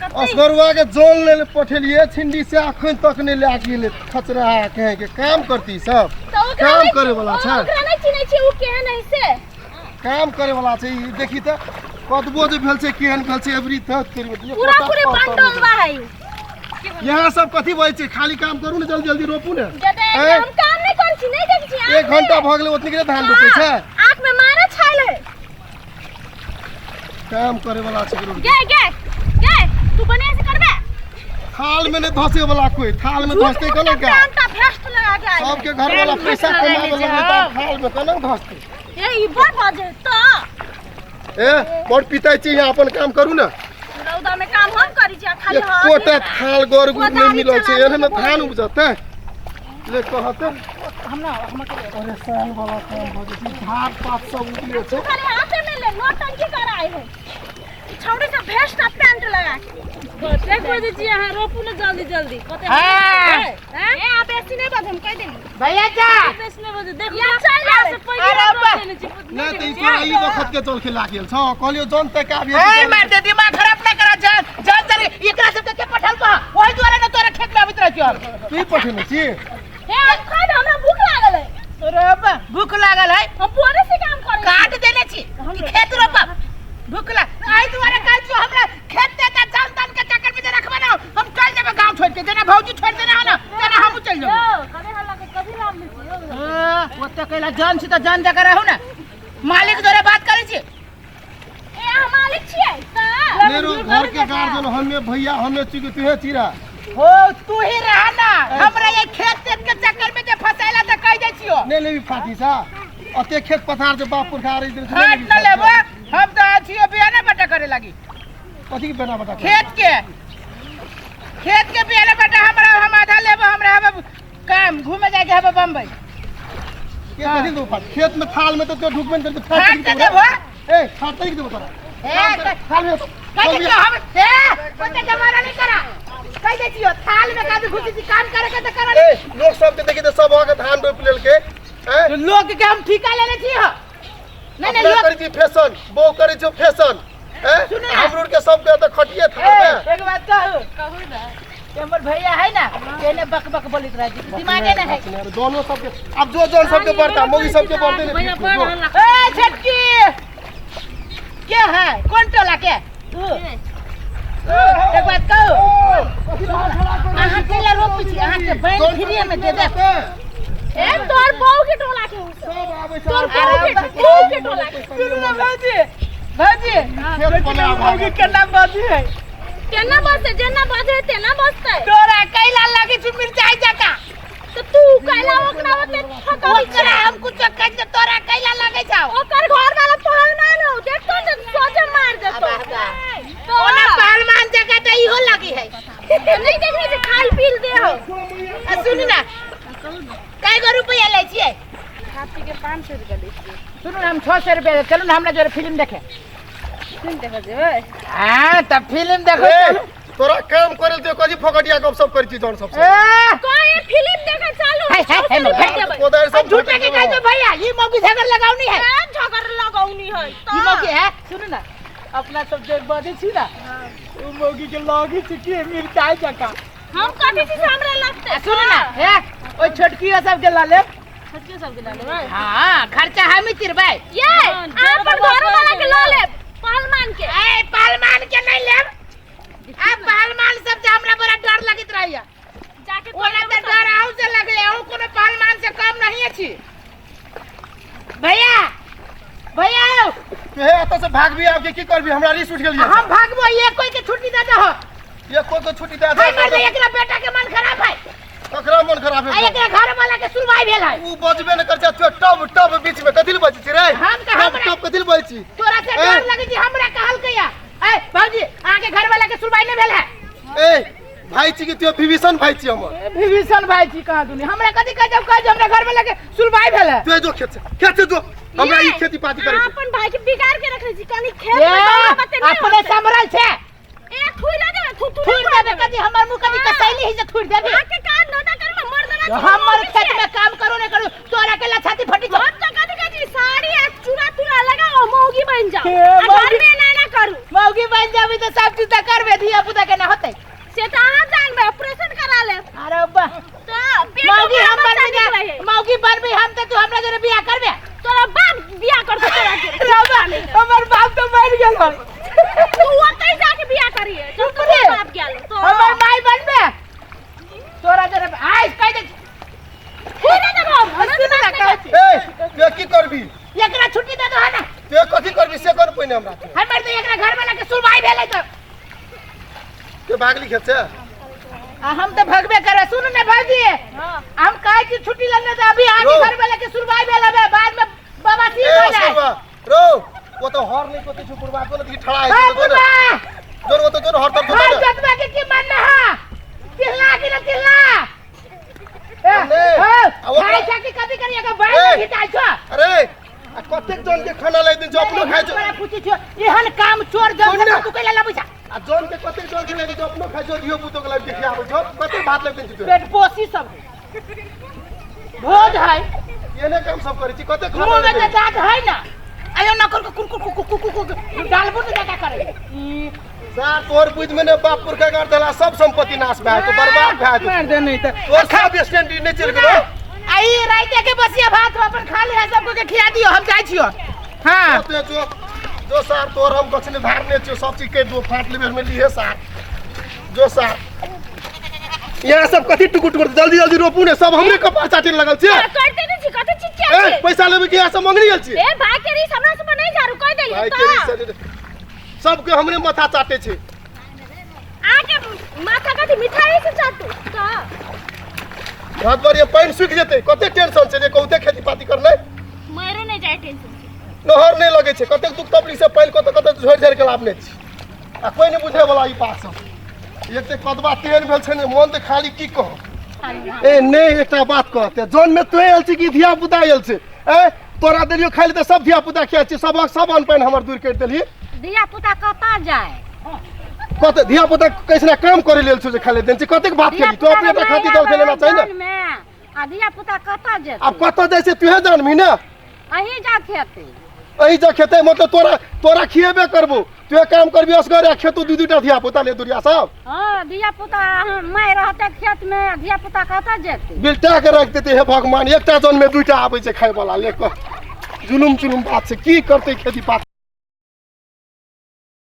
असगरुआ के जल ले पठेलिए छिंडी से अखन तक नहीं लए गेलै। खचरा कहे के काम करती सब। तऽ ओकरा काम नहि- करे वाला छै। ओकरा नहि चिन्है छियै ओ केहन है से। काम करे वाला छै ई। देखी तऽ कतबो जे भेल छै, केहन भेल छै एबरी तऽ पूरा पूरी बंडोलवा है। यहाँ सब कथी बजै छै? खाली काम करू ने, जल्दी जल्दी रोपू ने। जते ए? हम काम नहि करै छी, नहि देखै छी। एक घंटा भऽ गेलै, ओतनी के धान रोपै छै। आँख में मारा छायल है। काम करे वाला छै गुरु। गे गे गे, तू बने से करबे। थाल में नहीं धसे वाला कोई, थाल में धसते कोना का कांटा फेस्ट लगा के आयल है। सबके घर वाला पैसा कमावे लगले तऽ थाल में कोना धसते? ए ई बड़ बाजे त। ए बड़ पिताई छी यहाँ, अपन काम करू ने। रौदा में काम हम करी छी आ खाली एकोटा थाल गड़ गुड़ नहीं मिलल छै, एहन में धान उपजतै ले कहते। हमरा हमरा परेशान वाला काम भऽ जेतै, झाड़ पात सब उगले छै। खाली हाथे में ले नौटंकी कराए है छौड़ी से भेस्ट आ पैंट लगा के। कतेक बजे छी अहाँ? रोपू ने जल्दी जल्दी, कतेक? हाँ। ए आ बेसी नहीं बजे, हम कह देली। भैया जा। बेसी नहीं बजे, देखू या चल आवे। से पहिले अरे हम बा। रोप देने छी। नहि तऽ ई तोरा ई वखत के जल खिला गेल छौ, कहलियौ जन तक आबि। ए मार दे, दिमाग खराब ना करा। जान जान तरी एकरा सब के पठल कह, ओही दुआरे ने तोरा खेत में आबित रह छियो। तू पठेने छी? ए हम खा दे, हमरा भूख लागल है। अरे बा, भूख लागल है? हम भोरे से काम करै छी। काट देने छी कि खेत रोपब, भूख लाग आई दुआरे कहै छियो। हमरा खेत दे त जान तान के चक्कर में जे रखबे ना, हम चल जेबे गांव छोड़ के। जेना भौजी छोड़ देने है ना, तेना हमहूँ चल जेबे। यौ, कभी हल्ला के कभी लाभ लै छी यौ? हाँ, ओते कैला जान छी त जान जगह रहू ना, मालिक जोरे बात करै छी। ए अहाँ मालिक छियै तऽ मेरो घर के गार्जियन हमे भैया, हमे चुके तुहे चिरा हो, तू ही रहा ना। हमरा ये खेत तेत के चक्कर में जे फसैला त कह दै छियो। नहीं लेबी फाटी सा अते खेत पथार जे बाप पुरखा रही। हाथ न लेबो, हम त छियो बियाना बटा करे लागी। कथी के बेना बटा? खेत के बियाना बटा। हमरा हम आधा लेबो, हमरा हबे काम, घूमे जाके हबे बम्बई। के कथी दो फाट खेत में? थाल में तो तो ढुकबे नहीं करते। फाट के देबो। ए फाट के देबो तोरा। ए थाल में कह दे हम, ए ओते जमाना नहीं करा, कह दे छियो। थाल में का घुसी छी, काम करे के त करा। ए लोग सब के देखी त सब अहाँ के धान रोपि लेलके हैं। लोग के हम ठीका लेने छी हो? नहीं नहीं, अपना लोग करै छी फैशन, बहु करै छौ फैशन हैं। सुनू ना। हमरो के सब के त खटिए थाल में। ए, एक बात कहू? कहू ने। कि हमर भैया है ना, केने बक बक बोलित रहे छी, दिमागे नहीं है। दोनों सबके अब जो जोन सबके बढ़ता, मौगी सबके बढ़ते ने। भैया बड़ हल्ला। ए छटकी के है, कौन टोला के तू? एक बात कहू? अहाँ केला रोपी छी, अहाँ के बैंक फ्री में दे दे। ए तोर बहू के टोला के उ सब। सब आबै छै। तोर बहू के टोला के। सुनू ना भौजी, भौजी खेत बना। मौगी के नाम भौजी है। केना बसते? जेना बजे तेना बसते। तोरा कैला लागे छी मिरचाई जका? तो तू कैला ओकरा ओते ठकबै? ओकरा हम कुछ कह दे, तोरा कैला लागे छौ? ओकर घर वाला पहलवान हो, देखतो न सोचे मार देतो। तो ओना पहलवान जगह त इहो लगी है। नहीं देखने से खाल पील दे हो। आ सुनू ना, कै गो रुपया लै छियै? हाथी के 500 रुपया दै छियै। सुनू ना, हम 600 रुपया। चलू ना हमरा जोरे फिल्म देखे। फिल्म देखऽ जेबै? हाँ तब फिल्म देखो। ए, चलू। तोरा काम करे ते कथी फोकटिया गप सब करै छी जन सब से? ए, कोई फिल्म देखे चालू। है, है, है, है। देबै। कोदारि सब झूठे के कहै छौ भैया, ई मौगी झगड़ लगावनी है। ए, झगड़ लगौनी है। ई मौगी है। सुनू ना, अपना सब जे बजै छी ना, उ मौगी के लगी छी कि मिरचाई जका। हम कथी छी से हमरा लगते? आ सुनू ना, हे ओइ छोटकी सब के ल लेब। छोटकी सबके लऽ लेबै? हाँ, खर्चा हम ही तिरबै। ये अपन घर वाला के ल लेब, पहलवान के। ए पहलवान के नहीं लेब। आ पहलवान सब से हमरा बड़ा डर लगैत रहैया। जाके ओना तऽ डर अहूँ से लगैया, अहूँ कोनो पहलवान से कम नहीं अछि। भैया, भैया यौ। हे एतऽ से भागबी आब के की करबी? हमरा रिस उठ गेल। हम भागबो, ये कोई के छुट्टी दे दहो। ये कोई के छुट्टी दे हाय दे। मर दे, एकरा बेटा के मन खराब है। ककरा मन खराब आ है? एकरा घर वाला के सुनवाई भेल है। उ बजबे न कर छै, तू टब टब बीच में कथी ले बजै छी रे? हम तऽ टब हमरा- टब कथी ले बजै छी? तोरा से ए। डर लगे छी, हमरा कहल के या। ए भौजी, अहाँ के घर वाला के सुनवाई नहीं भेल है? ए भाई छी कि तू विभीषण भाई छी हमर? विभीषण भाई छी कहाँ दुनी, हमरा कथी कह जब कह हमरा घर वाला के सुनवाई भेल है। तू जो खेत से, खेत से जो, हमरा ई खेती पाती करे अहाँ छै। अपन भाई के बिगाड़ के रखने छी, कनी खेत ए, में दौड़ा बते नहीं अपने होते। समरल छै। ए थुइ ना देबे, थु थु। थुर देबे कथी? हमर मुंह कथी कसैली है जे थुर देबे? आके कान नोटा कर में मर देना। हमर खेत में काम करू नहीं करू, तोरा के ला छाती फटी छौ। हम तो कथी कथी साड़ी आ चूड़ा तूड़ा लगाओ, मौगी बन जाओ हे, आ घर मौगी- में ना ना करू। मौगी बन जाबी तऽ सब चीज तऽ करबे, धिया पुता के ना होतै। से तऽ अहाँ जानबै, ऑपरेशन करा लेब। अरे वाह। तऽ पेट मौगी हम बच्चा बनबी निकलै है। मौगी बनबी हम तऽ तू हमरा जरे बियाह करबे। तोरा बाप बियाह करतौ तोरा जरे। रे बा, हमर बाप तऽ मरि गेल हन। तू ओतै जाके बियाह करिहे जब चुप रे। तोरा बाप गेल तो। हमर माय बनबे तोरा जरे आइ कहि दे। छुड़े देबो हम, हमरा सुन ना बात नहि कहै छी। ए, ते की करबी? एकरा छुट्टी दे दो है ना। ते कथी करबी से कर पहिने हमरा के। हमर तऽ एकरा घर वाला के सुनवाई भेलै तऽ। ते भागली खेत से? आ हम तऽ भगबे करे। सुन ने भौजी, हम कहै छी छुट्टी लेने तऽ अभी आके रो। घर वाला के सुनवाई भेल हबे, बाद में बाबा ठीक ए हो जाए। असुरवा, रो वो तो हर नहीं कोती छु पुरवा को नहीं ठड़ा है। हां जो बुढ़वा, जोर वो तो जोर हर तरफ हर जोर। जतवा के की मानना है? चिल्ला कि ना चिल्ला? ए, अरे, हाँ, आ ओकरा- खाइ छा कि कथी करिए के बाहर ए। में घिचाइ छो? अरे आ कतेक जन के खाना लै दिन छौ अपनो खाइ छौ। बड़ा पूछै छियो, एहन काम चोर जन सुन ना। तू कैला लाबै छा? आ जन के कतेक जन के लै दिन छौ अपनो खाइ छौ, धियो पुतो के लाबि के खियाबै छौ, कतेक भात लै दिन छौ? पेट पोसी सब भोज है। एने काम सब करै छी, कतेक खाना मुंह लै में दिन तऽ दाँत है ना, आयो नकर को कुर कुर कुर कुर कुर डालबो ने जाका करे। सार तोर बुझ में ने बाप पुरखा कर देला सब संपत्ति नाश भए तो बर्बाद भए मार दे नहीं तऽ। तोर सब स्टैंड नहि चलि गेलो। आई राइते के बसिया भात अपन खा ले, सबको के खिया दियो, हम जाइ छियो। हां ते जो जो सार तोर हम कछने धारने छियो, सब चीज के दो फाट लेबे में लिए सार जो सार। यहाँ सब कथी टुकुर टुकुर जल्दी जल्दी रोपू ने, सब हमरे कपार चाटे लगल छै। करते नहीं छी, कथी चीज ए के? पैसा लेबे के यहाँ सब मंगनी गेल छी। ए भाई के रीस हमरा सब नहीं झाड़ू कह देलिए भाई तो। के रीस सबके हमरे माथा चाटे छै। आके माथा कथी मिठाई से चाटू तो। रात भर ये पानि सुखि जेतै, कते टेंशन छै जे कहूते खेती पाती करलै। मरो नहीं जाए टेंशन से। नहर नहीं लगे छै, कतेक दुख तकलीफ से पानि कत कत झोरि झारि के लाबने छी आ कोइ नहीं बुझे वाला ई बात सब। एक तऽ कदबा तेहन भेल छै ने मन तऽ खाली की कहू। ए नहीं एकटा बात कहते, जौन में तोहे आयल छी कि धिया पुता आयल छै? ए तोरा देलियो खाली तऽ सब धिया पुता खिया छी, सबक सब अन्न पानि हमर दूर करि देलही। धिया पुता कतऽ जाय? कते धिया पुता कैसना काम करे लेल छौ जे खाली देन छी, कतेक बात धिया खेली तू अपने पुता तऽ खाती दऽ लेना चाही ने। आ धिया पुता कतऽ जेतै? आब कतऽ जाइ छै तुहे जानबही ने। अहीं जा खेतै। अहीं जा खेतै मतलब तोरा तोरा खिएबे करबो, तू काम करबी असगर आ खेतो दू दूटा धिया पुता ले दुरिया सब। हाँ धिया पुता माय रहतै खेत में, धिया पुता कतऽ जेतै? बिलटा के राखि देतै। हे भगवान, एकटा जन में दूटा आबै छै खाय वाला ले कऽ, जुलुम जुलुम बात छै, की करतै खेती पाती।